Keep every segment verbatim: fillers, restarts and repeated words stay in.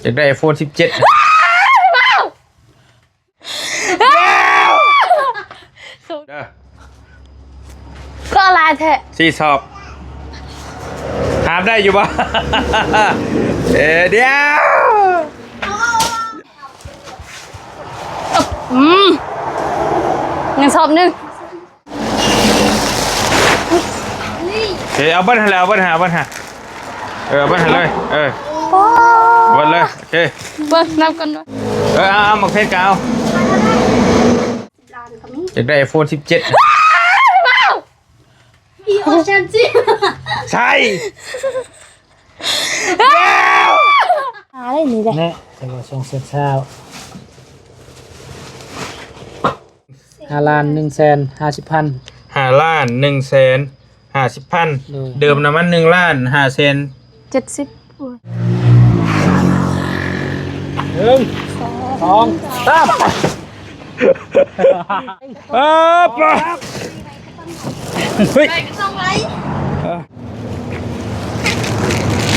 อยากได้ iPhone สิบเจ็ด เด้อ ก็อะไรแท้ สี่สอบ หามได้อยู่บ่ เออ เดี๋ยว อืมหนึ่งสอบหนึ่ง โอเค เอาเบิ้ลให้แล้ว เอาเบิ้ลหา เอาเบิ้ลหา เออ เอาเบิ้ลหาเลย เออ โอ้ เบิ้ลเลย โอเค เบิ้ลนับกันด้วย เออ เอา เอา หมากเพชรกาว อยากได้ iPhone สิบเจ็ด อีโอชันจี ใช่ อะไรนี่แหละ เนี่ย แต่ว่าสองแสนเช้า ห้าล้านหนึ่งแสนห้าสิบพัน ห้าล้านหนึ่งแสนห้าสิบพัน โดย เดิมน้ำมันหนึ่งล้านห้าแสน เจ็ดสิบ หนึ่ง สอง สาม เออปะ เฮ้ย เออ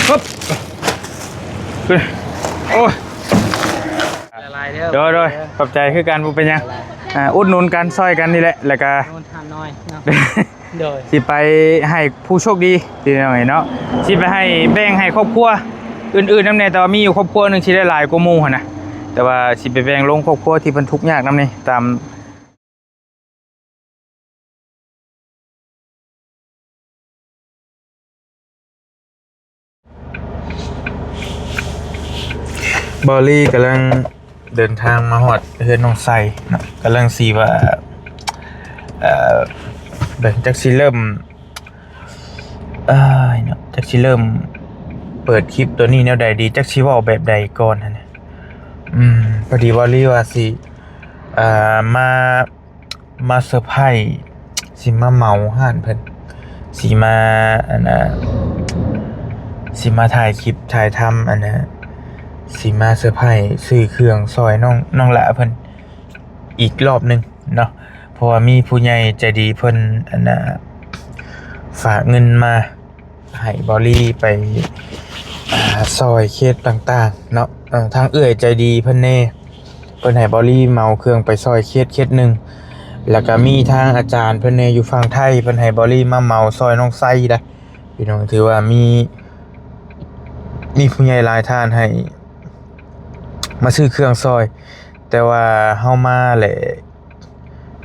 ปึ๊บ โอ้ย ละลายเด้อ โดย โดย ขอบใจคือกัน บ่เป็นหยัง อ่า อุดหนุนกัน ซ่อยกันนี่แหละ แล้วก็ โดนทานน้อยเนาะ โดย สิไปให้ผู้โชคดี พี่น้องเนาะ สิไปให้แบ่งให้ครอบครัวอื่นๆนำแหน่ แต่ว่ามีอยู่ครอบครัวหนึ่งที่ได้หลายกว่าหมู่หั่นนะ แต่ว่าสิไปแบ่งลงครอบครัวที่เพิ่นทุกข์ยากนำนี่ ตาม บอลลี่กำลังเดินทางมาฮอดเฮือนน้องไซเนาะ กำลังสิว่า เอ่อ เบิ่งจักสิเริ่ม เอ้ยเนาะ จักสิเริ่มเปิดคลิปตัวนี้แนวใดดี จักสิเว้าแบบใดก่อนหั่นนะ อืม พอดีบอลลี่ว่าสิ อ่า มา มาเซอร์ไพรส์ สิมาเหมาฮ้านเพิ่น สิมา อันน่ะ สิมาถ่ายคลิปถ่ายทำ อันน่ะ สิมาเซอร์ไพรส์ ซื้อเครื่องซ่อยน้อง น้องหล้าเพิ่นอีกรอบหนึ่งเนาะ เพราะว่ามีผู้ใหญ่ใจดีเพิ่น อันน่ะ ฝากเงินมา ให้บอลลี่ไป อ่า ซ่อยเคสต่างๆเนาะ เอ่อ ทางเอื้อยใจดีเพิ่นแน่ เพิ่นให้บอลลี่เหมาเครื่องไปซ่อยเคสเคสหนึ่ง แล้วก็มีทางอาจารย์เพิ่นแน่อยู่ฝั่งไทย เพิ่นให้บอลลี่มาเหมาซ่อยน้องไซได้ พี่น้อง ถือว่ามี มีผู้ใหญ่หลายท่านให้มาซื้อเครื่องซ่อย แต่ว่าเฮามาแหละ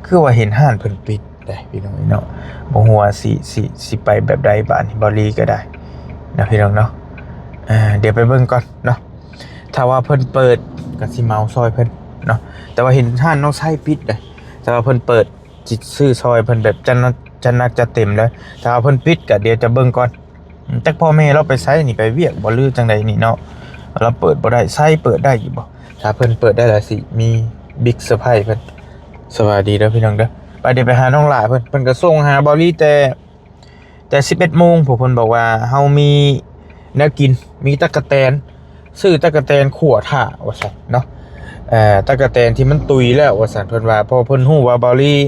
คือว่าเห็นฮ้านเพิ่นปิดได้พี่น้องเนาะ บ่ฮู้ว่าสิ สิ สิไปแบบใดบาดนี้ บอลลี่ก็ได้นะพี่น้องเนาะ อ่า เดี๋ยวไปเบิ่งก่อนเนาะ ถ้าว่าเพิ่นเปิดก็สิเหมาซ่อยเพิ่นเนาะ แต่ว่าเห็นฮ้านน้องไซปิดได้ แต่ว่าเพิ่นเปิดสิซื้อซ่อยเพิ่นแบบจัดหนัก จัดหนักจัดเต็มเลย ถ้าว่าเพิ่นปิดก็เดี๋ยวจะเบิ่งก่อน จักพ่อแม่เราไปไสนี่ ไปเวียกบ่หรือจังใดนี่เนาะ เราเปิดบ่ได้ ไซเปิดได้อยู่บ่ ถ้าเพิ่นเปิดได้แล้วสิมีบิ๊กเซอร์ไพรส์เพิ่น สวัสดีเด้อพี่น้องเด้อ ไป เดี๋ยวไปหาน้องหล้าเพิ่น เพิ่นก็ส่งหาบอลลี่แต่ แต่สิบเอ็ดโมง พวกเพิ่นบอกว่าเฮามีแนวกิน มีตั๊กแตน ซื้อตั๊กแตนขั่วถ่าว่าซั่นเนาะ เอ่อ ตั๊กแตนที่มันตุยแล้วว่าซั่น เพิ่นว่า เพราะเพิ่นฮู้ว่าบอลลี่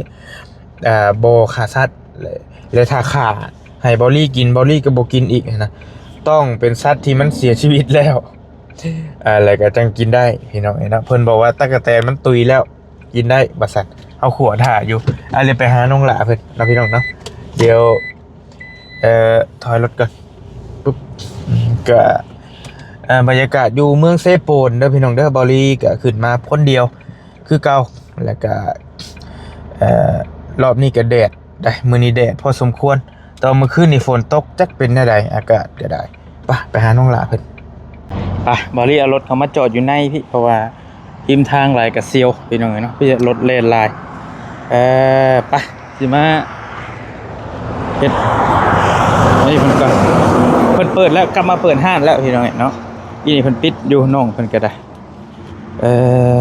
อ่า บ่ฆ่าสัตว์ และ และถ้าฆ่าให้บอลลี่กิน บอลลี่ก็บ่กินอีกหั้นนะ ต้องเป็นสัตว์ที่มันเสียชีวิตแล้ว อ่า แล้วก็จั่งกินได้พี่น้องเนาะ เพิ่นบอกว่าตั๊กแตนมันตุยแล้ว กินได้ว่าซั่น เฮาขั่วถ่าอยู่ อ่ะ เดี๋ยวไปหาน้องหล้าเพิ่นเนาะพี่น้องเนาะ เดี๋ยว เอ่อ ถอยรถก่อน ปุ๊บ ก็ เอ่อ บรรยากาศอยู่เมืองเซโปนเด้อพี่น้องเด้อ บอลลี่ก็ขึ้นมาคนเดียวคือเก่า แล้วก็ เอ่อ รอบนี้ก็แดดได้ มื้อนี้แดดพอสมควร แต่ว่ามื้อคืนนี่ฝนตก จักเป็นแนวใด อากาศก็ได้ ไป ไปหาน้องหล้าเพิ่น ไป บอลลี่เอารถเข้ามาจอดอยู่ในพี่ เพราะว่าริมทางหลายกะเสียวพี่น้องเนาะ พี่รถแล่นหลาย เอ่อ ไป สิมาเฮ็ด อันนี้เพิ่นก็ เพิ่นเปิดแล้ว กลับมาเปิดฮ้านแล้วพี่น้องเนาะ อีนี่เพิ่นปิดอยู่ น้องเพิ่นก็ได้ เอ่อ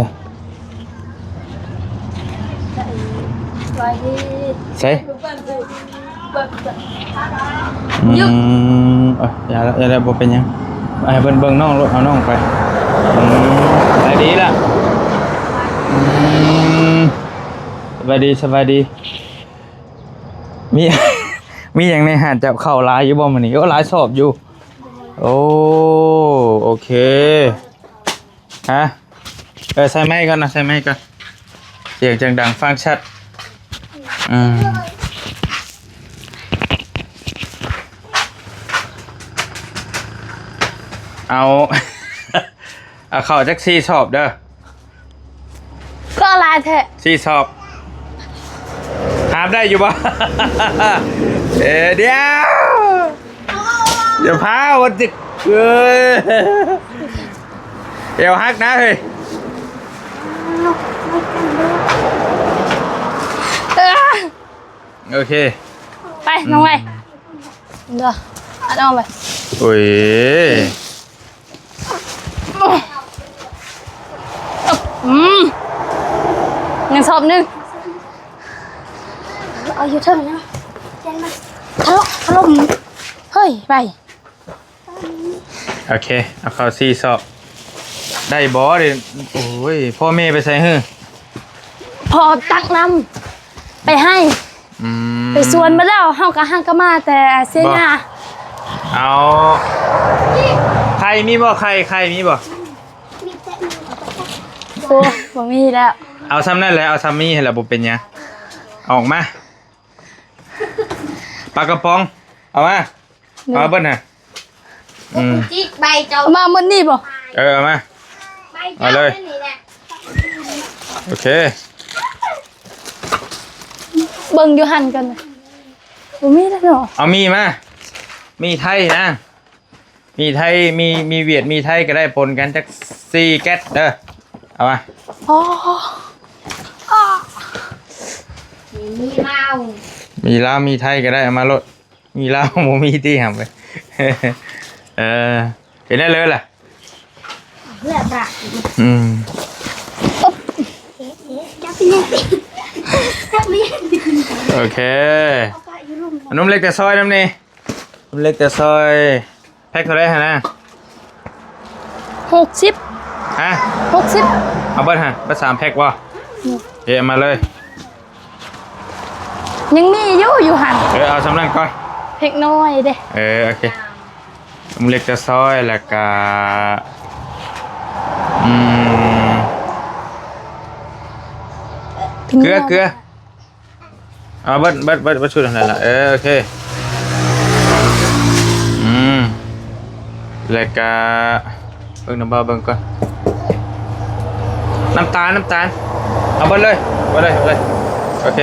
สบายดี ใส่ อืม เอ้ย อย่าละ อย่าละ บ่เป็นหยัง ให้เพิ่นเบิ่งน้องโลด เอาน้องไป อืม สบายดีล่ะ อืม สบายดี สบายดี มี มีหยังในฮ้านเจ้า ข้าวหลายอยู่บ่มื้อนี้ โอ้ หลายสอบอยู่ โอ้ โอเค ฮะ เออ ใส่ไมค์ก่อนนะ ใส่ไมค์ก่อน เสียงจังดังฟังชัด อืม เอา เอาเข้าจักสี่สอบเด้อ ก็หลายแท้ สี่สอบ หามได้อยู่บ่ เออ เดี๋ยว อย่าพาวันจิกเอ้ย เอวหักนะเฮ้ย เออ โอเค ไปน้องไว้เดี๋ยวเอาน้องไป โอ้ย อืมยังสอบหนึ่งเอาอยู่เท่าไหร่นะเขียนมาทะเลาะทะเลาะเฮ้ย ไป โอเค เอาเข้าสี่สอบ ได้บ่เด้โอ้ย พ่อแม่ไปใส่หื้อ พอตักน้ำไปให้ อืม ไปสวนมาแล้วเฮาก็หังก็มาแต่เสียหญ้า เอา ไข่มีบ่ ไข่ ไข่มีบ่ โอ้บ่มีแล้ว เอาซ้ำนั่นแหละ เอาซ้ำมีให้แล้วบ่เป็นหยัง ออกมา ปลากระป๋อง เอามา เอามาเบิ้ลฮะ อืม จิกใบเจ้า มามื้อนี้บ่ เออ เอามา ใบ เอาเลย นี่แหละ โอเค เบิ่งอยู่หั่นกันนะบ่มีแล้วเนาะ เอามีมา มีไทยนะ มีไทย มี มีเวียด มีไทยก็ได้ปนกันจักสี่แก๊สเด้อ เอามา อ๋อ มีเมา มีลาว มีไทยก็ได้ เอามาโลด มีลาว บ่มีที่หำไป เออ เป็นได้เลยล่ะ เลือดระ อืม จับเนี่ยจับเนี่ย โอเค นมเล็กแต่ซอยน้ำนี่ นมเล็กแต่ซอย แพ็คเท่าไหร่ฮะนะ หกสิบ ฮะ หกสิบ เอาเบิดฮะเบิดสามแพ็คบ่ เอะมาเลย ยังมีอยู่อยู่หั่น เออ เอาสำนักก่อน เล็กน้อยเด้ เออ โอเค นมเล็กแต่ซอย แล้วก็ อืม เกลือ เกลือ เอาเบิดเบิดเบิดเบิดชุดนั่นแหละ เออ โอเค อืม แล้วก็ เบิ่งน้ำเบาเบิ่งก่อน น้ำตาล น้ำตาล เอาเบิดเลย เบิดเลย เบิดเลย โอเค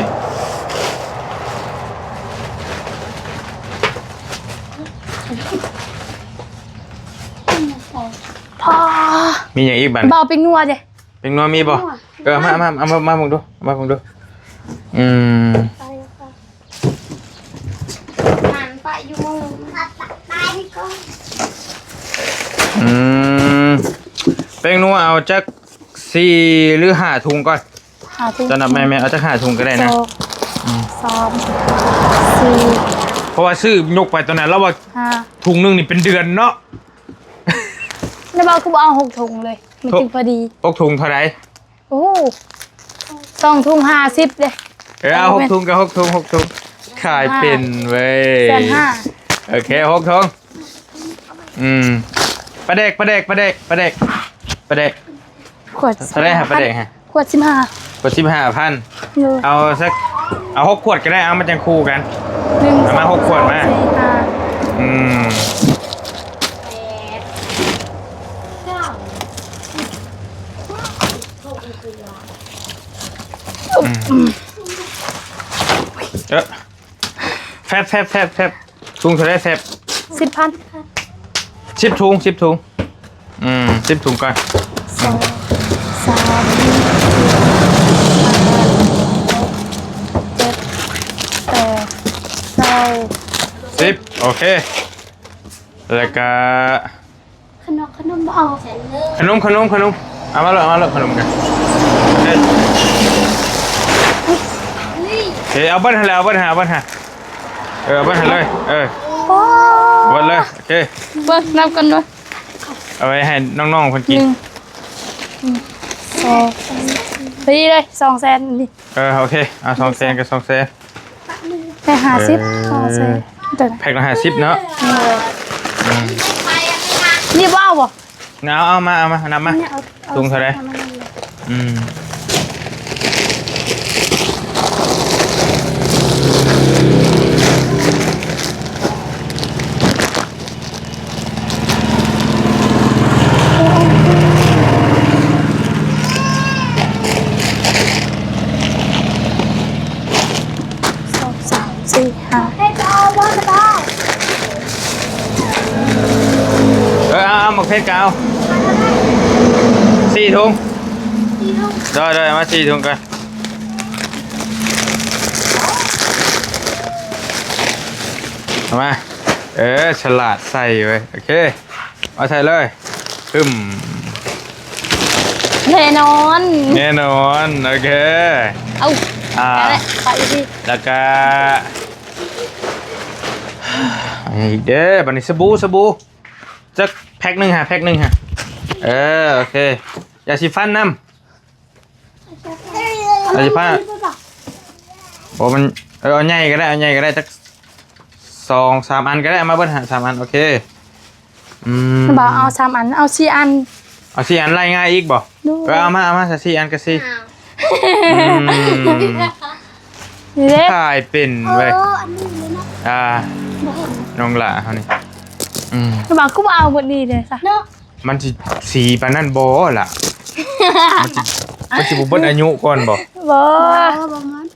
พอ มีอย่างอีกบัด เบาเป็นงัวเด้ เป็นงัวมีบ่ เออ มามาเอามามาเบิ่งดู มาเบิ่งดู อืม หันไปอยู่มึง อืม แป้งนัวเอาจักสี่หรือห้าถุงก่อน หาถุง สำหรับแม่แม่เอาจักห้าถุงก็ได้นะ สอง อืม สามสี่ เพราะว่าซื้อยกไปตอนนั้นแล้วว่า ห้า ถุงหนึ่งนี่เป็นเดือนเนาะ แล้วเบาคือบ่เอาหกถุงเลย มันจึงพอดี หกถุงเท่าไหร่ โอ้สองถุงห้าสิบเลย เออเอาหกถุงกับหกถุงหกถุงขายเป็นเว้ย แสนห้า โอเคหกถุงอืมปลาแดกปลาแดกปลาแดกปลาแดกปลาแดก ขวด เท่าไหร่ฮะปลาแดกฮะ ขวดสิบห้า ขวดสิบห้าพัน เออ เอาสักเอาหกขวดก็ได้เอามาจังคู่กัน หนึ่ง เอามาหกขวดมา สี่ห้า อืม เก้า เออแฟบแฟบแฟบแฟบถุงเท่าไหร่แฟบ สิบพัน สิบถุงสิบถุงอืมสิบถุงก่อน สองสามสี่ห้าหกเจ็ดแปดเก้า สิบโอเค แล้วก็ ขนมขนมเอา ขนมขนมขนมเอามาเลยเอามาเลยขนมกันเอ้ยเอ้ยเอาเบิ้ลให้เลยเอาเบิ้ลให้เอาเบิ้ลให้เออเอาเบิ้ลให้เลยเออ โอ้ เอาเบิ้ลเลยโอเค เบิ่งนับกันด้วย เอาไว้ให้น้องๆคน ห กิน นึ่งหนึ่งสองพอดีเลยสองแสนนี่ เออโอเคเอาสองแสนกับสองแสน ได้ห้าสิบ เออ สองแสนเดี๋ยวนะ แพ็คละห้าสิบเนาะ เออนี่บ่เอาบ่ เอา เอามา เอามา นับมา เนี่ยเอา เอา ถุงเท่าไหร่ ใส่มาเลย อืม สอง สาม สี่ ห้า เฮ้ย จะเอาบอลจะเอา เออ เอา เอา หมกเพชรก็เอา สี่ถุง สี่ถุง ได้ ได้ มาสี่ถุงกัน เอามา เออ ฉลาดใส่เว้ย โอเค มาใส่เลย อืม แน่นอน แน่นอน โอเค เอา อ่า ไปเลย ไปสิ แล้วก็ อีกเด้อ บัดนี้สบู่ สบู่ จักแพ็คหนึ่งฮะ แพ็คหนึ่งฮะ เออ โอเค ยาสีฟันนำ ยาสีฟัน โอ้ มัน เออ เอาใหญ่ก็ได้ เอาใหญ่ก็ได้ จักสองสามอันก็ได้ เอามาเบิดฮะ สามอัน โอเค อืม บ่เอาสามอัน เอาสี่อัน เอาสี่อันไล่ง่ายอีกบ่ ดู เออ เอามา เอามา สี่อันก็สี่ อ้าว อืม นี่เด้ ขายเป็นเว้ย เออ อันนี้เลยนะ อ่า บ่เห็น น้องหล่าเขานี่ อืม บ่าว กูบ่เอาหมดนี่เลยซะ เนาะ มันสิสีปานนั้นบ่ล่ะ มันสิ มันสิบ่เบิดอายุก่อนบ่ บ่ บ่ บ่มัน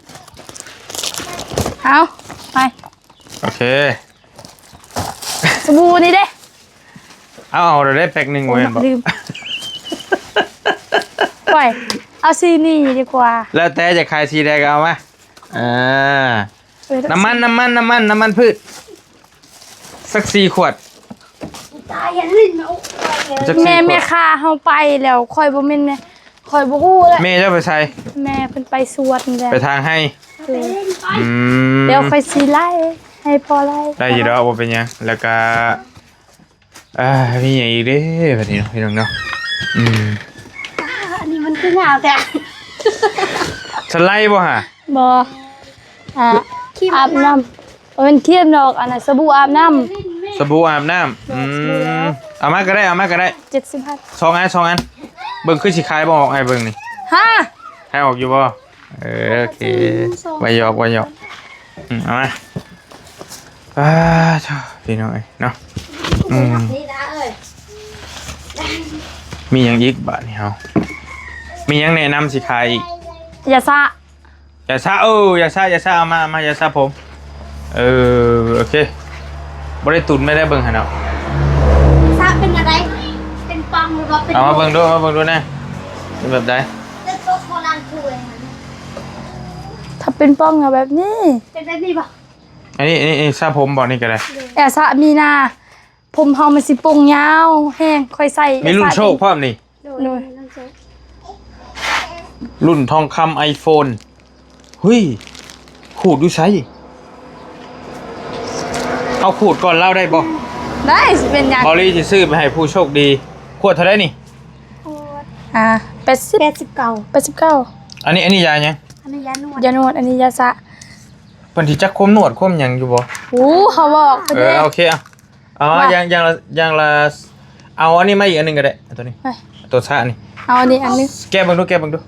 เอา ไป โอเค สบู่นี่เด้ เอา เอา เราได้แพ็คหนึ่งไว้บ่ ลืม ปล่อย เอาสีนี้ดีกว่า แล้วแต่จะขายสีใดก็เอามา อ่า เออ น้ำมัน น้ำมัน น้ำมัน น้ำมันพืช สักสี่ขวด ตายอย่าเล่นเอา สักสี่ขวด แม่ แม่ค้าเฮาไปแล้ว ข่อยบ่แม่นแม่ ข่อยบ่ฮู้แล้ว แม่เจ้าไปไส แม่เพิ่นไปสวนแล้ว ไปทางไฮ่ เออ อืม เดี๋ยวข่อยสิไล่ ให้พ่อไล่ ได้อยู่ดอก บ่เป็นหยัง แล้วก็ อ่า มีหยังอีกเด้ บัดนี้เนาะ พี่น้องเนาะ อืม อันนี้มันคืองามแท้ สไลด์บ่ฮะ บ่ อ่า ครีมอาบน้ำ อาบน้ำ บ่แม่นครีมดอก อันนั้นสบู่อาบน้ำ สบู่อาบน้ำ อืม เอามาก็ได้ เอามาก็ได้ เจ็ดสิบห้า สองอัน สองอัน เบิ่งคือสิขายบ่ออก ให้เบิ่งนี่ ฮะ ขายออกอยู่บ่ เออ โอเค ว่าหยอก ว่าหยอก อืม เอามา อ่า เจ้า พี่น้องเอ้ยเนาะ อืม นี่นะเอ้ย มีหยังอีกบาดนี้เฮา มีหยังแนะนำสิขายอีก ยาสระ ยาสระ เออ ยาสระ ยาสระ เอามา เอามา ยาสระผม เออ โอเค บ่ได้ตุน ไม่ได้เบิ่งหั่นเนาะ สระเป็นอะไร เป็นปองหรือว่าเป็น เอามาเบิ่งดู มาเบิ่งดูนะ เป็นแบบใด เป็นพวกโบราณถ้วยนะ ถ้าเป็นปองอะแบบนี้ เป็นแบบนี้ปะ อันนี้ อันนี้ อันนี้สระผมบ่ นี่ก็ได้ แอลซ่ามีนา ผมเฮามันสิโป่งยาวแฮง ค่อยใส่ มีรุ่นโชคพร้อมนี่ โดย โดย รุ่นโชค รุ่นทองคำ iPhone เฮ้ย ขูดอยู่ไส เอาขูดก่อนเล่าได้บ่ ได้ สิเป็นหยัง บอลลี่สิซื้อไปให้ผู้โชคดี ขวดเท่าใดนี่ อ่า แปดสิบ แปดสิบเก้า แปดสิบเก้า อันนี้ อันนี้ยาหยัง อันนี้ยานวด ยานวด อันนี้ยาสระ เพิ่นสิจักความนวดความหยังอยู่บ่ โอ้ เขาบอกเพิ่น เออ เด้ โอเค อ่ะ อ๋อ ว่า อย่าง อย่างละ อย่างละ เอาอันนี้มาอีกอันหนึ่งก็ได้ เอาตัวนี้ ไป ตัวสระนี่ เอาอันนี้อันหนึ่ง แกะเบิ่งดู แกะเบิ่งดู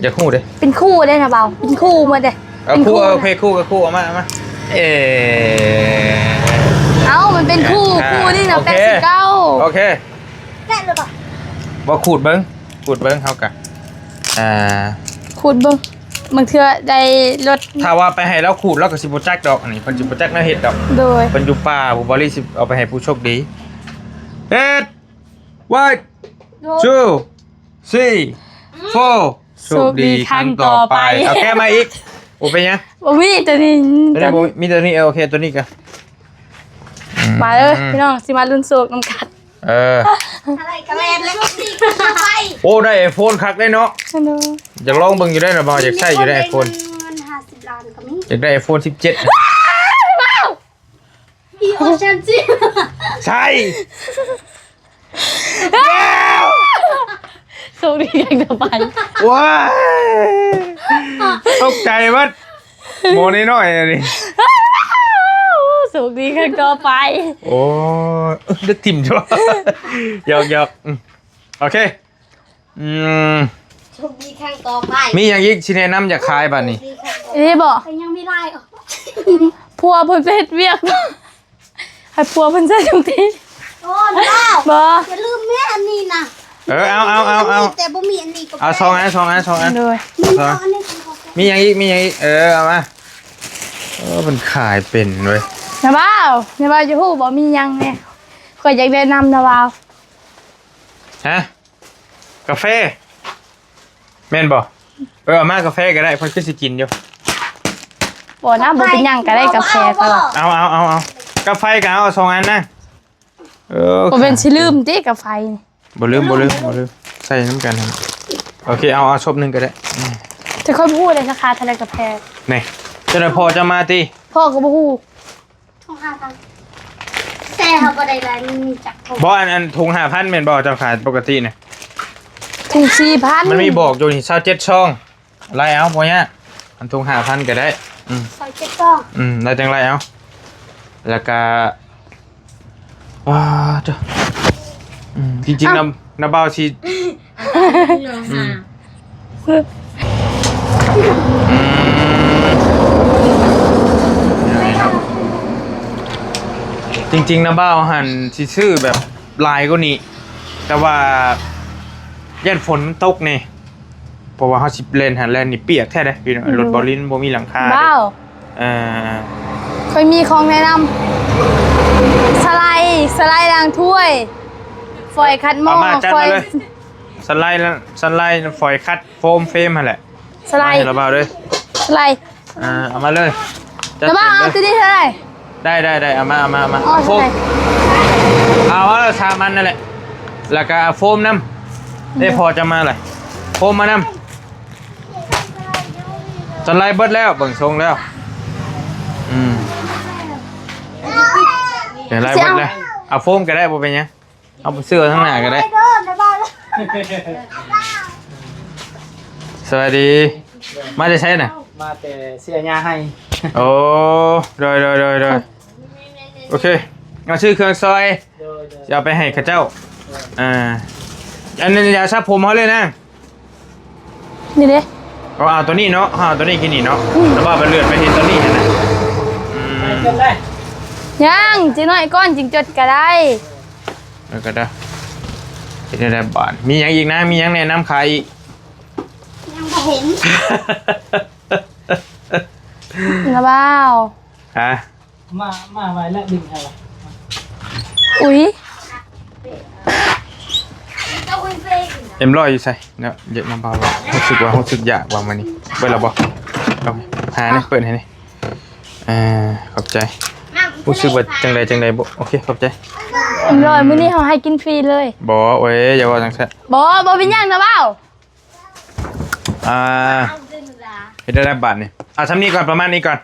อยากฮู้เด้ เป็นคู่ได้นะเบา เป็นคู่หมดเด้ เอา เป็นคู่ คู่ เอา โอเค คู่กับคู่ เอามา เอามา เอ เอ้า มันเป็นคู่ อ่า คู่นี่นะ โอเค แปดสิบเก้า โอเค แกะเลยปะ บ่ขูดเบิ่ง ขูดเบิ่งเฮากะ อ่า ขูดเบิ่ง บางเทื่อได้ลด ถ้าว่าไปให้ลาวขูดลาวก็สิบ่จักดอก อันนี้เพิ่นสิบ่จักแนวเฮ็ดดอก โดย เพิ่นอยู่ป่า ผู้บริสิเอาไปให้ผู้โชคดี เฮ็ด one two three four โชคดีครั้งต่อไป โชคดีครั้งต่อไป เอาแกะมาอีก โอ้ เป็นหยัง บ่มีตัวนี้ ตัวนี้บ่มี มีตัวนี้ เออ โอเค ตัวนี้ก็ มาเด้อ อืม พี่น้อง สิมาลุ้นโชคนำกัน เออ อะไรก็แม่นแล้ว โอ้ ได้ iPhone คักได้เนาะ ฮัลโหล อยากลองเบิ่งอยู่ได้นะบ่าว อยากใช้อยู่ได้ iPhone เงินห้าสิบล้านก็มี อยากได้ iPhone สิบเจ็ด ว้าว อีโอชันจิ ใช่ โชคดีครั้งต่อไป ว้าย ตกใจหมด โมนี่น้อยอันนี้ ถูกดีครั้งต่อไป โอ้ย เลือกถิ่มจ้ะ หยอกหยอกอืมโอเค อืม โชคดีครั้งต่อไป มีอย่างอีกสิแนะนำอยากขายบัดนี้ โชคดีครั้งต่อไป นี่บอก แต่ยังไม่ไล่ออก ผัวเพิ่นไปเฮ็ดเวียก ให้ผัวเพิ่นใส่ถุงตีน โอ้ no บ่ อย่าลืมแม่อันนี้นะ เออ เอาเอาเอาเอา แต่บ่มีอันนี้ก็ เอาสองอันสองอันสองอัน โดย มี สอง อันนี้ของเขา มีอย่างอีก มีอย่างอีก เออ เอามา เออ มันขายเป็นเว้ย นะบ่าว นะบ่าวจะฮู้บ่มีหยังแน่ ข้อยอยากแนะนำนะบ่าว ฮะ กาแฟ แม่นบ่ เออ เอามากาแฟก็ได้ เพิ่นคือสิกินอยู่ บ่นะ บ่เป็นหยังก็ได้กาแฟตลอด เอาเอาเอาเอากาแฟก็เอาสองอันนะ เออ บ่เป็นสิลืมติกาแฟนี่ บ่ลืม บ่ลืม บ่ลืม ใส่นำกันหั่น โอเค เอา เอาซบหนึ่งก็ได้ อืม แต่ข้อยบ่ฮู้เลยราคาเท่าใดกาแฟ นี่ เจ้าหน้าพ่อจะมาติ พ่อก็บ่ฮู้ ถุงห้าพัน แต่เขาบ่ได้หลาย มันมีจักถุง บ่ อัน อันถุงห้าพันแม่นบ่ เจ้าขายปกติเนี่ย ถุงสี่พัน มันมีบอกอยู่นี่ ซาวเจ็ดซอง ไล่เอา บ่ยาก อันถุงห้าพันก็ได้ อืม ซาวเจ็ดซอง อืม แล้วจั่งไล่เอา แล้วก็ ว้า เจ้า อืม จริงๆ เอ้า น้ำ น้ำเบาสิ อืม อืม จริงๆ นะบ่าวหั่นสิซื้อแบบหลายกว่านี้ แต่ว่าย่านฝนมันตกนี่ เพราะว่าเฮาสิแล่นหั่นแล่นนี่เปียกแท้เด้พี่น้อง อืม รถบ่าวลินบ่มีหลังคาเด้ บ่าว เอ่อ ข้อยมีของแนะนำ สไลด์ สไลด์ล้างถ้วย ฝอยขัดหม้อ เอามาจัด ฝอย มาเลย สไลด์ สไลด์ ฝอยขัดโฟมเฟรมหั่นแหละ สไลด์ มาให้นะบ่าวเด้อ สไลด์ อ่า เอามาเลย จัด นะบ่าว เต็มเลย เอาตัวนี้เท่าไหร่ ได้ได้ได้ เอามา เอามา เอามา เอา โฟม สไลด์ เอา เอาสามอันนั่นแหละ แล้วก็เอาโฟมนำ ได้พอจะมาเลย โฟมมานำ สไลด์เบิดแล้ว เบิ่งทรงแล้ว อืม เดี๋ยวไล่เบิดแล้ว เอาโฟมก็ได้ บ่เป็นหยัง เอาไปซื้อข้างหน้าก็ได้ สวัสดี มาแต่ไสน่ะ มาแต่เสียหญ้าให้ โอ้ โดยโดยโดยโดย โอเค เอาซื้อเครื่องซอย โดยโดย จะเอาไปให้เขาเจ้า อ่า อันนี้ยาสระผมเขาเลยนะ นี่เด้ เอา เอาตัวนี้เนาะ เอาตัวนี้กินนี่เนาะ อืม แล้วว่าไปเลือดไปเห็นตัวนี้นะ อืม ไปจนได้ ยัง จิน้อยก่อน จิงจดก็ได้ แล้วก็ได้ เห็นได้บาท มีหยังอีกนะ มีหยังแนะนำขายอีก ยังบ่เห็น นะบ่าว ฮะ มา มาไว้แล้วดึงให้วะ อุ๊ย เอ็มร้อยอยู่ไสเนาะ เยอะนำเบา รู้สึกว่า รู้สึกอยากว่ามื้อนี้ เบิดแล้วบ่ เอา หานี่ เปิดให้นี่ อ่า ขอบใจ รู้สึกว่าจังใดจังใดบ่ โอเค ขอบใจ เอ็มร้อยมื้อนี้เขาให้กินฟรีเลย บ่ โอ้ย อย่าว่าจังซั่น บ่ บ่เป็นหยังนะบ่าว อ่า เฮ็ดได้แล้วบาดนี้ อ่ะ ส่ำนี้ก่อน ประมาณนี้ก่อน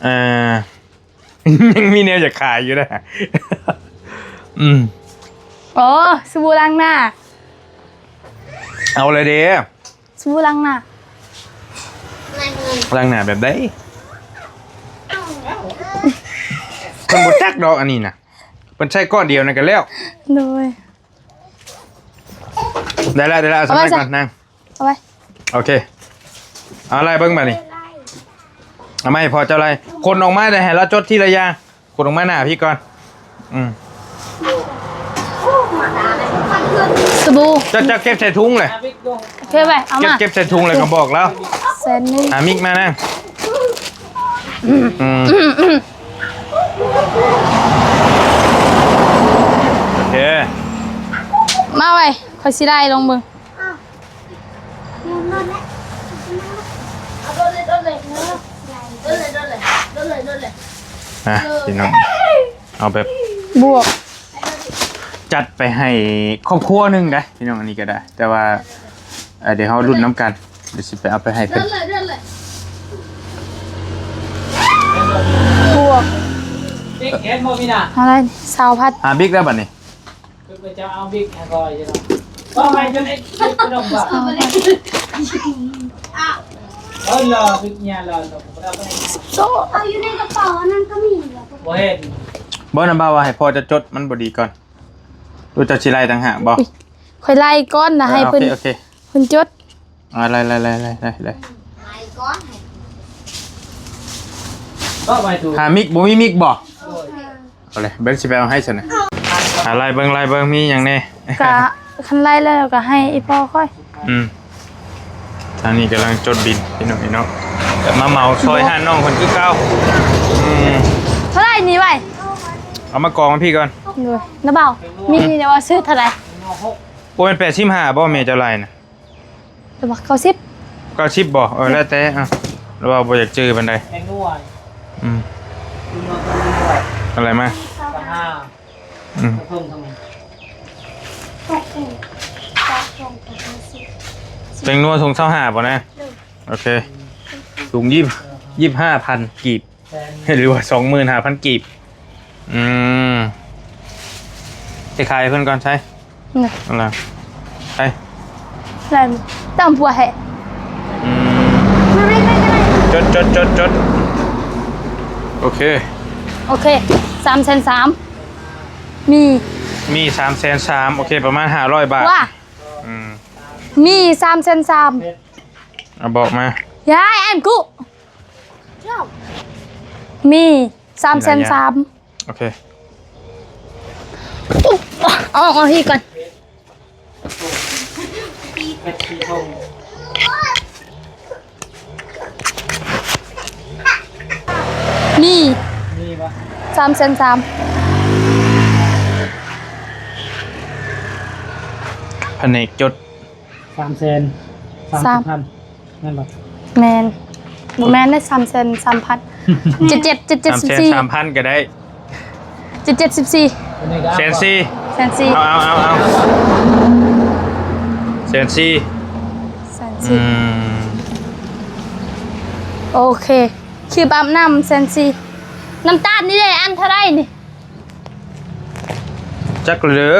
เอ่อ ยังมีแนวอยากขายอยู่นะ อืม อ๋อ สบู่ล้างหน้า เอาเลยเด้ สบู่ล้างหน้า ล้างหน้าแบบใด เพิ่นบ่จักดอกอันนี้นะ เพิ่นใช้ก้อนเดียวนั่นก็แล้ว โดย ได้แล้ว ได้แล้ว เอาสมัย เอาไว้ ก่อนนาง เอาไว้ โอเค เอาไล่เบิ่งบาดนี้ เอามาให้พ่อเจ้าไล่ คนออกมาได้ให้เราจดทีละอย่าง คนออกมาหน้าพี่ก่อน อืม สบู่ เจ้า เจ้าเก็บใส่ถุงเลย โอเคไป เอา เก็บ มา เก็บใส่ถุงเลยก็บอกแล้ว แสนหนึ่ง อ่ะ มิกมานั่ง อืม โอเค มาไว้ ข้อยสิไล่ลงเบิ่ง อ่ะ พี่น้อง เอาแบบ บวก จัดไปให้ครอบครัวหนึ่งได้ พี่น้อง อันนี้ก็ได้ แต่ว่า เอ่อ เดี๋ยวเราลุ้นนำกัน เดี๋ยวสิไปเอาไปให้เพิ่น บวก บิ๊กเห็นบ่พี่น่ะ อะไร ซาวพัด หาบิ๊กแล้วบัดนี้ คือจะเอาบิ๊กให้ก่อนอยู่เนาะ ว่าไปจนไอ้บิ๊กกระดกบ่า ซาวพัด เออรอปิกเนี่ยรอรอ โซ่ เอาอยู่ในกระเป๋าอันนั้นก็มีเหรอ บ่เห็น บ่นะ บ่าวว่าให้พ่อจะจดมันบ่ดีก่อน รู้จักสิไล่ต่างหากบ่ ข่อยไล่ก่อนนะ ให้เพิ่น โอเค โอเค เพิ่นจด อ่า ไล่ ไล่ ไล่ ไล่ ไล่ ไล่ ไล่ก่อน ก็ไปดู หามิก บ่มีมิกบ่ โดย เอาเลย เบิ่งสิไปเอาให้ซั่นน่ะ อ่า ไล่เบิ่ง ไล่เบิ่ง มีหยังแน่ กะ คันไล่แล้วก็ให้อีพ่อค่อย อืม ทางนี้กำลังจดบินพี่น้อง พี่น้อง แต่มาเหมาซอยห้านน้องเพิ่นคือเก่า อืม เท่าไหร่นี่ไว้ เอามากองไว้พี่ก่อน โดย นะบ่าว มีนี่ว่าซื้อเท่าไหร่ บ่แม่นแปดสิบห้าบ่แม่เจ้าไล่น่ะ แต่ว่าเก้าสิบ เก้าสิบบ่ เออ แล้วแต่ อ่ะ หรือว่าบ่อยากจื้อปานใด แตงนัว อืม แตงนัว แตงนัว อะไรมา กะห้า อืม กระทงทำไม แตงนัวถุงซาวห้าบ่นะ โอเค ถุงยี่สิบ ยี่สิบห้าพันกีบ แสน หรือว่าสองหมื่นห้าพันกีบ อืม ไปขายเพิ่นก่อนใช่ เนี่ย อะไร ไป อะไร ต้องผัวแฮะ อืม จด จด จด จด โอเค โอเค สามแสนสาม มี มี สามแสนสาม โอเค ประมาณห้าร้อยบาท ว่า อืม มี สามแสนสาม เอาบอกมา ยาย แอมกุ มี สามแสนสาม โอเค เอา เอาที่ก่อน มี มีปะ สามแสนสาม แผนกจด สามแสนสามสิบพัน นั่นปะ แม่น บ่แม่นได้ สามแสนสามพัน เจ็ดเจ็ด เจ็ดเจ็ด สามแสนสามพันก็ได้ เจ็ดเจ็ด สิบสี่ แสนสี่ แสนสี่ เอา เอา เอา เอา แสนสี่ แสนสี่ อืม โอเค ครีมอาบน้ำ แสนสี่ น้ำตาลนี่เด้ อันเท่าไหร่นี่ จักเหลือ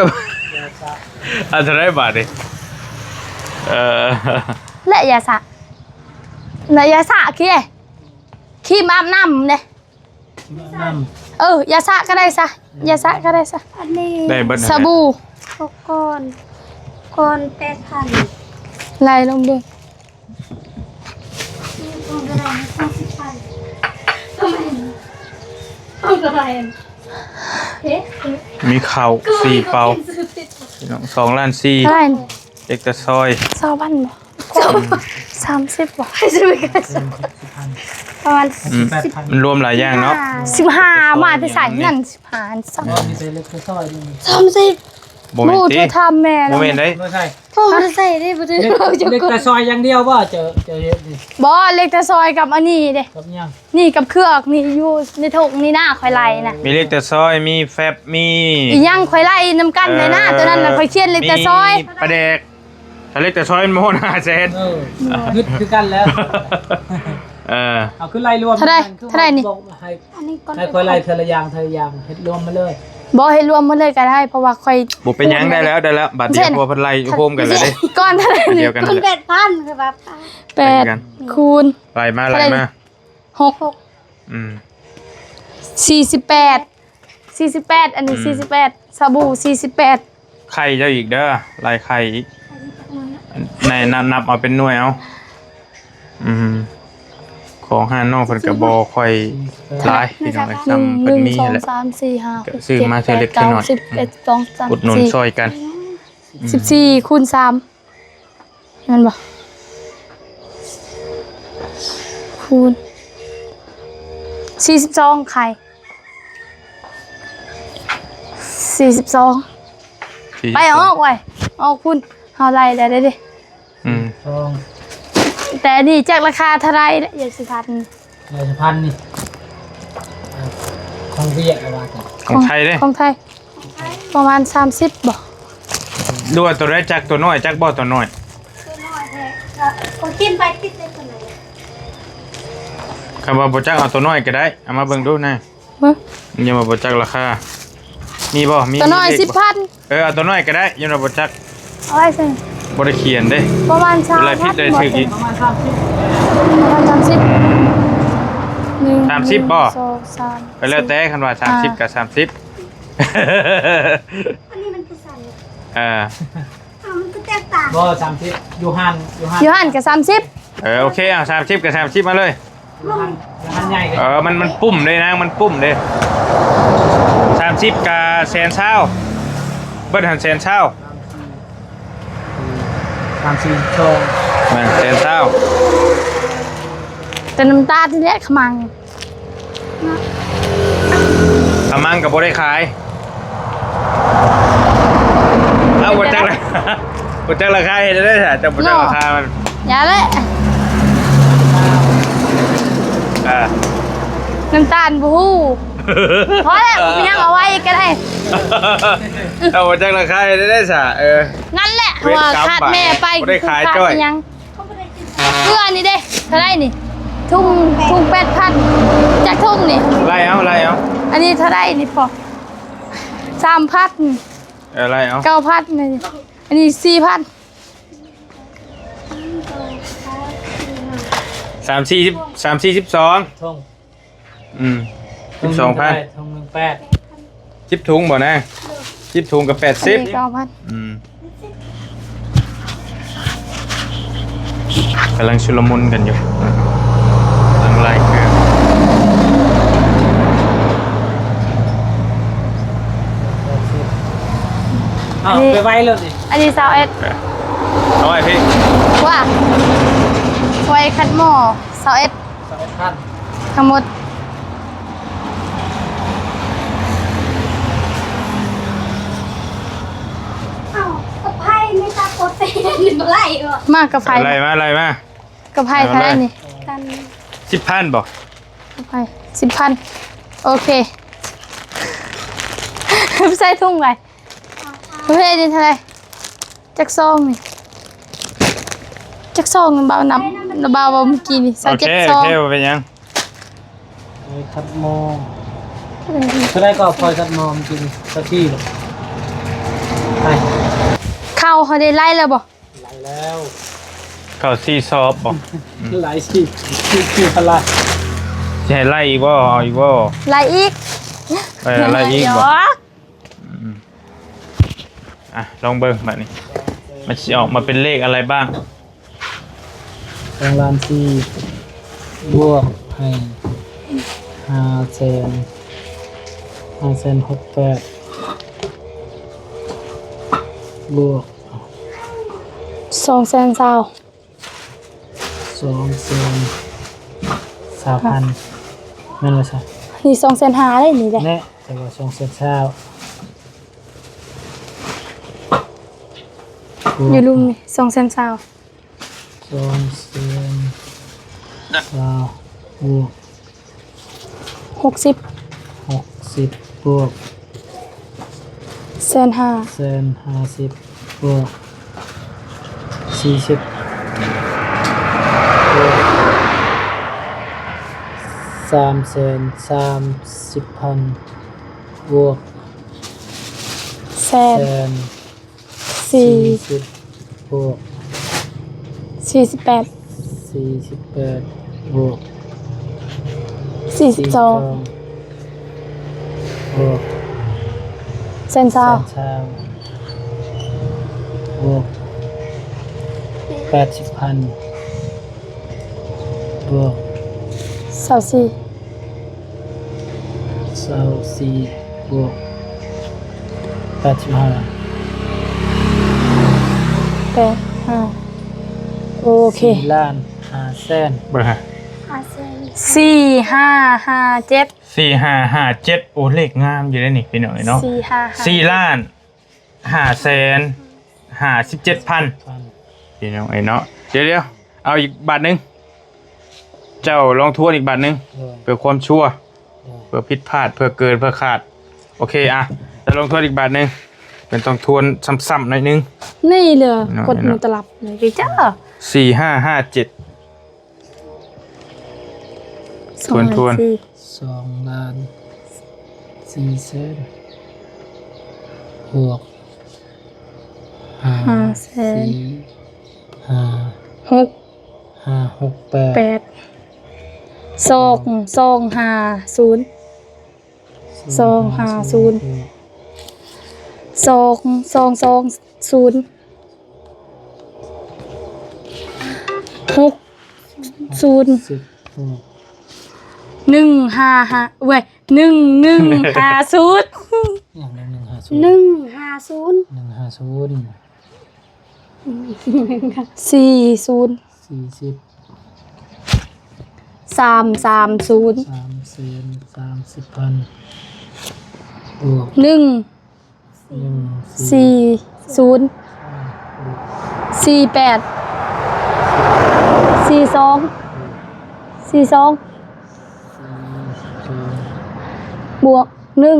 อันเท่าไหร่บาทนี่ เออ และยาสระ และยาสระคือ ครีมอาบน้ำเด้ น้ำ เออ ยาสระก็ได้ซะ ยาสระก็ได้ซะ อันนี้ ได้เบิดนั่นแหละ สบู่ หกก้อน ก้อนแปดพัน ไล่ลงเบิ่ง นี่ก้อนเท่าไหร่นะ เก้าสิบพัน ทำไม เอาเท่าไหร่ เอ๊ะ มีข้าวสี่เปา พี่น้อง สองล้านสี่ เท่าไหร่ เล็กตะซอย ซาวพันบ่ สามสิบบ่ ประมาณ อืม มันรวมหลายอย่างเนาะ สิบห้า มาแต่ใส่นั่น สิบห้า อันสอง มีแต่เล็กแต่ซอยนี่ สามสิบ บ่แม่นติ โอ้ เธอทำแม่แล้ว บ่แม่นได้ ไม่ใช่ โทรมาใส่ได้บ่ถือ เล็ก เล็กแต่ซอยอย่างเดียวบ่ เจอ เจอเฮ็ดนี่ บ่ เล็กแต่ซอยกับอันนี้เด้ กับหยัง นี่กับเครื่องนี่อยู่ในถุงนี่นะ ข่อยไล่นะ มีเล็กแต่ซอย มีแฟบ มี อีหยังข่อยไล่นำกันเลยนะ เออ ตัวนั้นน่ะข่อยเขียนเล็กแต่ซอย มีปลาแดก ถ้าเล็กแต่ซอยมันบ่ฮอดห้าแสน เออ นึกคือกันแล้ว เออ เอาคือไล่รวม เท่าใด กัน คือ เท่าใดนี่ บอกให้ อันนี้ก่อน ให้ข่อยไล่เทื่อละอย่าง เทื่อละอย่าง เฮ็ดรวมมาเลย บ่ ให้รวมหมดเลยก็ได้ เพราะว่าข่อย บ่เป็นหยัง ได้แล้ว ได้แล้ว บาทเดียว เช่น พวกเพิ่นไล่โฮมกันเลยเด้ ก่อนเท่าใดนี่ เดียวกัน คุณ นั่นแหละ แปดพัน คือแบบ แปด เป็นกัน คูณ ไล่มา เท่าใด ไล่มา หก อืม สี่สิบแปด สี่สิบแปด อันนี้ อืม สี่สิบแปด สบู่ สี่สิบแปด ไข่เจ้าอีกเด้อ ไล่ไข่อีก ในนับ นับเอาเป็นหน่วยเอา อืม ของห้านน้องเพิ่นก็บ่ค่อยหลาย พี่น้องเอ้ย ซ้ำเพิ่นมี หนึ่ง สอง แหละ สาม สี่ ห้า ก็ซื้อมาเทื่อเล็กเทื่อน้อย สิบเอ็ด สอง สาม อุดหนุน สี่ ซอยกัน สิบสี่ คูณ สาม แม่นบ่ คูณ สี่สิบสอง ไข่ สี่สิบสอง สี่สิบสอง ไปออกไว้ ออกพุ้น เฮาไล่ได้เด้ อืม สอง แต่อันนี้จักราคาเท่าไหร่ละ อยากสิพัน เออ พันนี่ อ่า ของเวียดเอาว่ากัน ของไทยเด้ ของไทย ประมาณสามสิบบ่ หรือว่าตัวใดจัก ตัวน้อยจักบ่ ตัวน้อย ตัวน้อยแท้ ก็ ก็กินไปติดได้ตัวไหน คำว่าบ่จัก เอาตัวน้อยก็ได้ เอามาเบิ่งดูนะ เบิ่ง ยังว่าบ่จักราคา มีบ่ มี ตัวน้อย มีเลขบ่ สิบพัน เออ เอาตัวน้อยก็ได้ ยังว่าบ่จัก เอาไว้สิ บ่ได้เขียนเด้ ประมาณสามพัน เวลาผิดได้ถืออีก ประมาณสามสิบ สามสิบ หนึ่ง สามสิบบ่ สองสาม ก็แล้วแต่ คันว่าสามสิบ อ่า กับสามสิบ อันนี้มันคือสัน เออ อ้าวมันก็แตกต่าง บ่สามสิบ อยู่หันอยู่หัน อยู่หันกับสามสิบ เออ โอเค เอาสามสิบ กับสามสิบ มาเลย อยู่หันอยู่หันใหญ่เลย เออ มันมันปุ่มเลยนะ มันปุ่มเลย สามสิบ กับแสนซาว เบิดหันแสนซาว สามสี่สอง แม่นแสนซาว แต่น้ำตาลที่เนี้ยขมัง อามังกับบ่ได้ขาย เอาบ่จักละ บ่จักราคาเห็นได้จ้ะ แต่บ่จักราคามัน อย่าเลย อ่า น้ำตาลบูฮู้พอแล้ว ไม่ยังเอาไว้ก็ได้ เอาบ่จักราคาเห็นได้จ้ะ เออ นั่นแหละ เวรกรรม ว่าขาดแม่ไป บ่ได้ขาย คือข จ้อย ยังเพื่ออันนี้เด้เท่าไหรนี่ ทุ่งทุ่งแปดพันจากทุ่งนี่ ไล่เอาไล่เอา อันนี้เท่าไหรนี่พอสามพัน เออไล่เอา เก้าพันนี่อันนี้สี่พัน สามสี่สิบ สามสี่สิบสอง ท่ง อืม สิบสองพัน ท่งหนึ่งแปด สิบถุงบ่นะ สิบถุงกับแปดสิบ เก้าพัน อืมกำลังชุลมุนกันอยู่กำลังไล่เครื่อง อ้าวไปไว้เลยนี่ อันนี้ซาวเอ็ด เอาไว้พี่ ว่าไว้คัดหม้อซาวเอ็ด สองพัน ทั้งหมด อ้าวกระไพ่ไม่ตาโคตรเป็นอะไรวะ มากกับไฟ ไล่มาไล่มา กับไฟเท่าไหรนี่ กัน สิบพันบ่ กับไฟสิบพัน โอเค ใส่ถุงไปประเภทนี้เท่าไหรจักซองนี่จักซองนี่เบานับเบาเบาเมื่อกี้นี่ โอ สาว เค เจ็ด โอ ซอง เคบ่เป็นหยัง ไปคัดมอง ก็ได้ก็พลอยคัดมองกินสักที่หรอกไป เข้าเขาได้ไล่แล้วบ่ ไหลแล้ว เข้าสี่สอบบ่ ไหลสี่สี่สี่พละ สิให้ไล่อีกบ่เอาอีกบ่ ไล่อีก เออไล่อีก หย บ่ อก อืมอ่ะลองเบิ่งบัดนี้ มันสิออกมาเป็นเลขอะไรบ้าง สองล้านสี่บวกให้ห้าแสนห้าแสนหกแปดบวก สองแสนซาว สองแสนสามพันแม่นเลยสิ นี่สองแสนห้าเลยนี่เลย แน่แต่ว่าสองแสนเช้า อยู่ลุ่มนี่สองแสนซาว สองแสนเช้าบวก หกสิบ หกสิบ บวก แสนห้า แสนห้าสิบ บวก สี่สิบ บวก สามแสนสามสิบพัน บวก แสน แสน สี่ สิบ บวก สี่สิบแปด สี่สิบแปด บวก สี่สิบสอง บวก แสนซาว แสนเช้าบวก แปดสิบพัน บวก ซาวสี่ ซาวสี่บวก แปดสิบห้า แปดห้า โอเค สี่ล้านห้าแสน เบอร์ฮะ อาเซน สี่ห้าห้าเจ็ด สี่ห้าห้าเจ็ด โอ้เลขงามอยู่ได้นี่พี่น้องเนาะ สี่ห้า สี่ล้านห้าแสนห้าสิบเจ็ดพันพี่น้องเอ้ยเนาะ เดี๋ยวเดี๋ยวเอาอีกบาทหนึ่ง เจ้าลองทวนอีกบาทหนึ่ง เออ เพื่อความชัวร์ เออ เพื่อผิดพลาด เพื่อเกินเพื่อขาด โอเคอ่ะ จะลองทวนอีกบาทหนึ่ง เป็นต้องทวนซ้ำๆหน่อยหนึ่ง นี่เลย เนาะ กดมือตลับเลยเจ้า สี่ห้าห้าเจ็ด ทวนทวน สองสี่ สองล้านสี่แสนบวกห้า ห้าแสน สี่ห้า หก ห้าหกแปด แปด สอง สองห้าศูนย์ สองห้าศูนย์ สอง สอง สอง ศูนย์ หก ศูนย์ สิบ อืม หนึ่ง ห้า ห้า เว้ย หนึ่ง หนึ่ง ห้า ศูนย์ อย่างหนึ่ง หนึ่ง ห้า ศูนย์ หนึ่ง ห้า ศูนย์ หนึ่ง ห้า ศูนย์ สี่ ศูนย์ สี่ สิบ สาม สาม ศูนย์ สาม แสน สามสิบ พัน บวก หนึ่ง หนึ่ง สี่ ศูนย์ บวก สี่ แปด สี่ สอง สี่ สอง สี่ สอง บวก หนึ่ง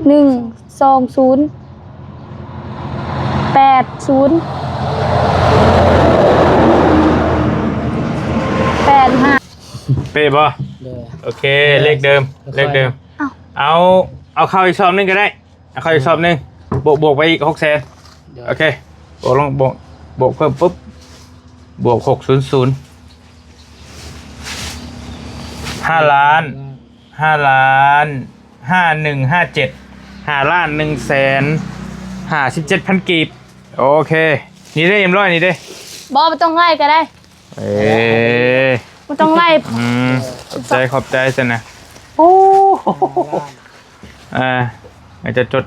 หนึ่ง สอง ศูนย์ แปด ศูนย์ แปด ห้า เป๊ะบ่ เด้อ โอเค เลขเดิม เลขเดิม เอ้า เอา เอาเข้าอีกสอบหนึ่งก็ได้ เอาเข้าอีกสอบหนึ่ง บวก บวกไปอีก หกแสน เดี๋ยว โอเค บวกลง บวก บวกเพิ่มปุ๊บ บวก หกศูนย์ศูนย์ ห้าล้าน ห้าล้าน ห้าหนึ่งห้าเจ็ด ห้าล้าน หนึ่งแสน ห้าสิบเจ็ดพัน กีบ โอเค นี่ได้เอ็มร้อยนี่เด้ บ่ บ่ต้องไล่ก็ได้ เอ้ย บ่ต้องไล่ อืม ขอบใจ ขอบใจซะนะ โอ้โห อ่า อาจจะจด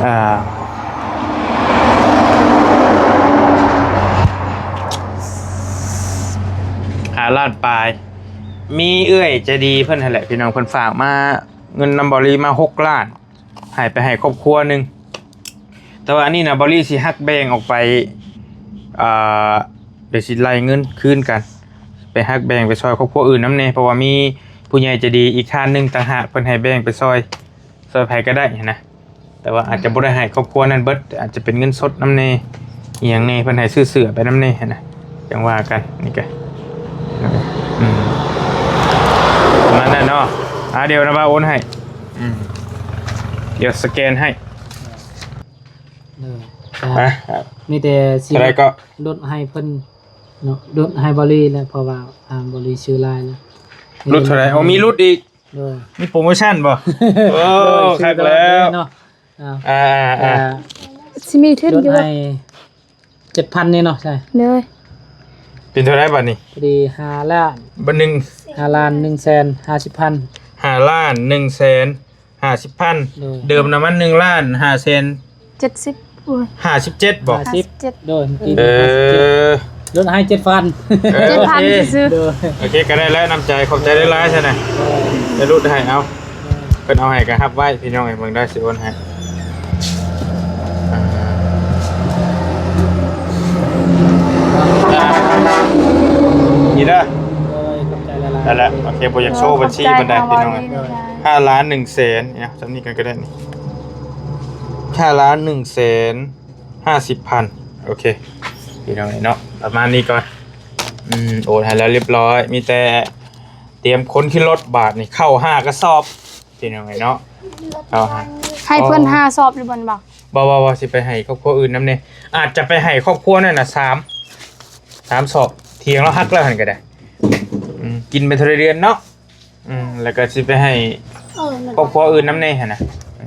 อ่า ห้าล้านปลาย มีเอื้อยใจดีเพิ่นหั่นแหละพี่น้อง เพิ่นฝากมา เงินนำบอลลี่มา หกล้าน ให้ไปให้ครอบครัวหนึ่ง แต่ว่าอันนี้นะ บอลลี่สิหักแบ่งออกไป อ่า เดี๋ยวสิไล่เงินคืนกัน ไปหักแบ่งไปซอยครอบครัวอื่นนำแหน่ เพราะว่ามีผู้ใหญ่ใจดีอีกท่านหนึ่งต่างหาก เพิ่นให้แบ่งไปซอย ซอยไผก็ได้หั้นนะ แต่ว่าอาจจะบ่ได้ให้ครอบครัวนั้นเบิด อาจจะเป็นเงินสดนำแหน่ อีหยังแหน่ เพิ่นให้ซื้อเสื้อไปนำแหน่หั้นนะ จั่งว่ากัน นี่ก็ อืม ประมาณนั้นเนาะ อ่า เดี๋ยวนะบ่าวโอนให้ อืม เดี๋ยวสแกนให้ เออ อ่ะ มีแต่สิ เท่าไหร่ก็ ลดให้เพิ่นเนาะ ลดให้บอลลี่แล้ว เพราะว่าทางบอลลี่ซื้อหลายแล้ว ลดเท่าไหร่ อ๋อ มีลดอีก โดย มีโปรโมชั่นบ่ โอ้ โดย คักแล้ว เนาะ อ่า อ่า อ่า อ่า สิมีทุนอยู่ ลดให้ เจ็ดพัน นี่เนาะ ใช่ โดย เป็นเท่าไหร่บัดนี้ พอดี ห้าล้าน บัดหนึ่ง ห้าล้าน หนึ่งแสนห้าสิบพัน ห้าล้าน หนึ่งแสนห้าสิบพัน โดย เดิมน้ำมัน หนึ่งล้านห้าแสน เจ็ดสิบ โอ้ย ห้าสิบเจ็ดบ่ ห้าสิบเจ็ด โดย เมื่อกี้ เออ ห้าสิบเจ็ด ลดให้ เจ็ดพัน เออ เจ็ดพัน โอเค ซื่อๆ โดย โอเค ก็ได้แล้ว น้ำใจ ขอบใจหลายๆ ซะนะ เดี๋ยวลดให้ เอา เพิ่นเอาให้ก็รับไว้ พี่น้องเอ้ย เบิ่งได้สิโอนให้ อ่า นี่เด้อ โดย ขอบใจหลายๆ นั่นแหละ โอเค บ่อยากโชว์บัญชีปานใด ขอบใจ พี่น้องเอ้ย หลายๆ ห้าล้านหนึ่งแสน เนี่ย จำนี้กันก็ได้นี่ ห้าล้านหนึ่งแสนห้าสิบพัน โอเค พี่น้องเอ้ยเนาะ ประมาณนี้ก่อน อืม โอนให้แล้วเรียบร้อย มีแต่เตรียมขนขึ้นรถบาดนี่ เข้าห้ากระสอบ พี่น้องเอ้ยเนาะ เข้าห้า ให้เพิ่น อ๋อ ห้าสอบหรือบ่บ่าว บ่ บ่ บ่ สิไปให้ครอบครัวอื่นนำแหน่ อาจจะไปให้ครอบครัวนั่นน่ะ สาม สามสอบ เถียงแล้วหักแล้วหั่นก็ได้ อืม กินไปเท่าเดือนเนาะ อืม แล้วก็สิไปให้ เออ นั่น ครอบครัวอื่นนำแหน่หั่นนะ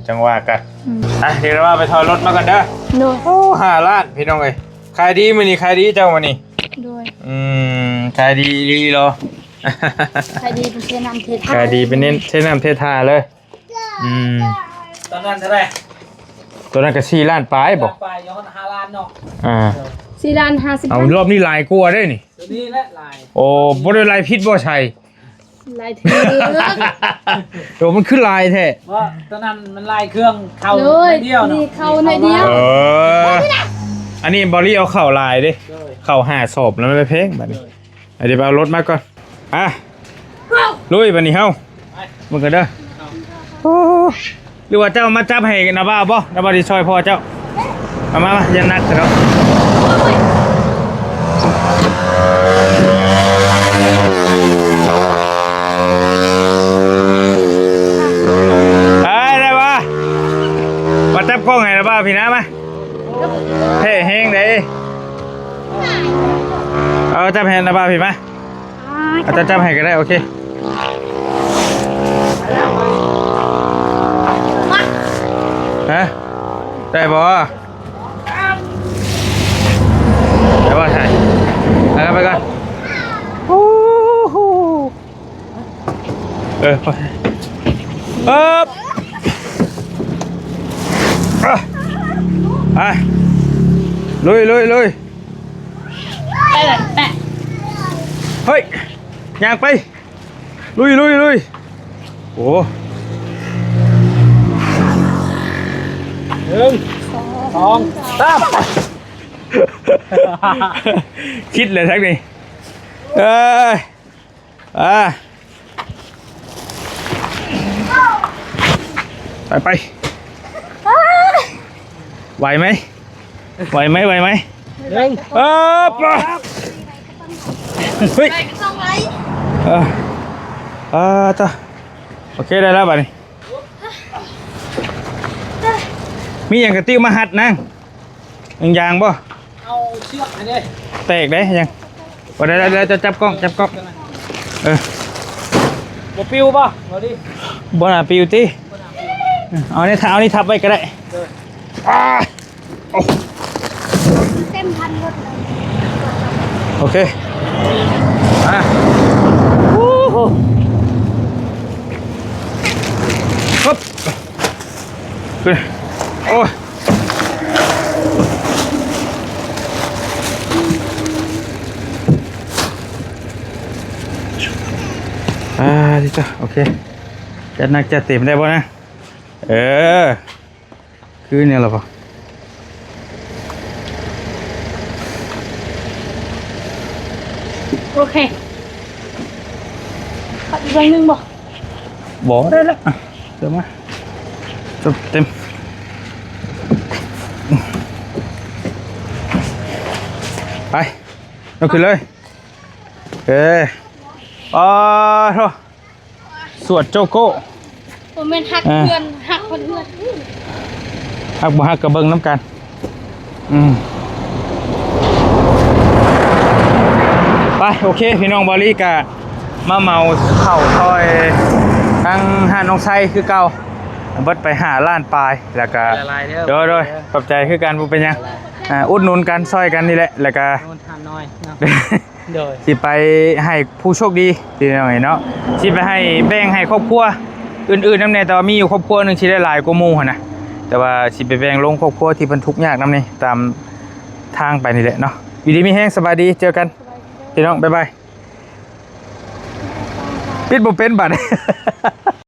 จั่งว่ากัน อืม อ่ะ เดี๋ยวเราว่าไปถอยรถมากันเด้อ โดย โอ้ ห้าล้าน พี่น้องเอ้ย ขายดีมื้อนี้ ขายดีเจ้ามื้อนี้ โดย อืม ขายดีอีหลีเหรอ ขายดีเป็นเทน้ำเทท่า ขายดีเป็นเน้นเทน้ำเทท่าเลย อืม ตอนนั้นเท่าไหร่ ตัวนั้นก็สี่ล้านปลายบ่ ล้านปลาย ย้อนห้าล้านเนาะ อ่า สี่ล้านห้าสิบ เอา พัน รอบนี้หลายกว่าเด้นี่ ตัวนี้แหละหลาย โอ้ บ่ได้หลายผิดบ่ใช่ หลายเถื่อ โอ้ มันคือหลายแท้ เพราะตอนนั้นมันหลายเครื่องเข้า โดย หน่อยเดียวเนาะ นี่เข้าหน่อยเดียว เออ อันนี้บอลลี่เอาเข้าหลายเด้ โดย เข้าห้าสอบแล้วมันแพงบัดนี้ โดย อ่ะ เดี๋ยวไปเอารถมาก่อน อ่ะ ลุยบัดนี้เฮา ไป มึงกันเด้อ เอา โอ้ หรือว่าเจ้ามาจับให้นาบ่าวบ่ นาบ่าวสิซอยพ่อเจ้า เอามา มา อย่าหนักเถอะเนาะ ไป ได้บ่ มาจับกล้องให้นาบ่าวพี่นะ มา แพ้แฮงเด้ เอาจับแฮนนะบ่าวพี่มา เอาจับจับให้ก็ได้ โอเค ฮะ ได้บ่ ได้บ่ ถ่าย ไปก่อน ไปก่อน โอ้โห เออ ไป เอิบ อ่ะ ไป ลุย ลุย ลุย ไปเลยแปะ เฮ้ย ย่างไป ลุย ลุย ลุย โอ้ หนึ่ง สอง สาม คิดเลยทักนี่ เอ้ย อ่า ไปไป ไหวไหม ไหวไหม ไหวไหม หนึ่ง เออปะ เฮ้ย เออ อ่าต่อ โอเค ได้แล้วบัดนี้ มีอย่างกระติ้วมาหัดนั่ง ยังยางบ่ เอาเชือกอันนี้ แตกได้ยัง บ่ได้ ได้ ได้ จับกล้อง จับกล้อง เออ บ่ปิวบ่ เอาดิ บ่น่าปิวติ เอานี่ทับ เอานี่ทับไว้ก็ได้ เออ อ่า โอ้ เต็มคันรถเลย โอเค อ่ะ โอ้โห ครับ ขึ้น โอ้ย อ่า ดีจ้ะ โอเค จัดหนักจัดเต็มได้บ่นะ เออ คือเนี่ยเหรอปะ โอเค ขออีกใบหนึ่งบ่ บ่ได้ละ อ่ะ เดี๋ยวมา จบเต็ม ไป ยกขึ้นเลย เอ้ย อ๋อโธ่ สวดโจโก้ ผมเป็นฮัก อ่า เพื่อนฮักคนเพื่อน ฮักบ่ฮักก็เบิ่งนำกัน อืม ไป โอเค พี่น้อง บอลลี่กะมาเหมาข้าวซอยทั้งห้านน้องไซคือเก่า เบิดไปห้าล้านปลาย แล้วกะ หลายๆเด้อ โดย โดย ขอบใจคือกัน บ่เป็นหยัง อ่า อุดหนุนกัน ซอยกันนี่แหละ แล้วกะ โน่นทานน้อยเนาะ โดย สิไปให้ผู้โชคดี พี่น้องเนาะ สิไปให้แบ่งให้ครอบครัวอื่นๆนำแน่ แต่ว่ามีอยู่ครอบครัวหนึ่งที่ได้หลายกว่าหมู่หั้นนะ แต่ว่าสิไปแบ่งลงครอบครัวที่เพิ่นทุกข์ยากนำนี่ ตามทางไปนี่แหละเนาะ อยู่ดีมีแฮง สบายดี เจอกัน พี่น้อง บ๊ายบาย ปิดบ่เป็นบัด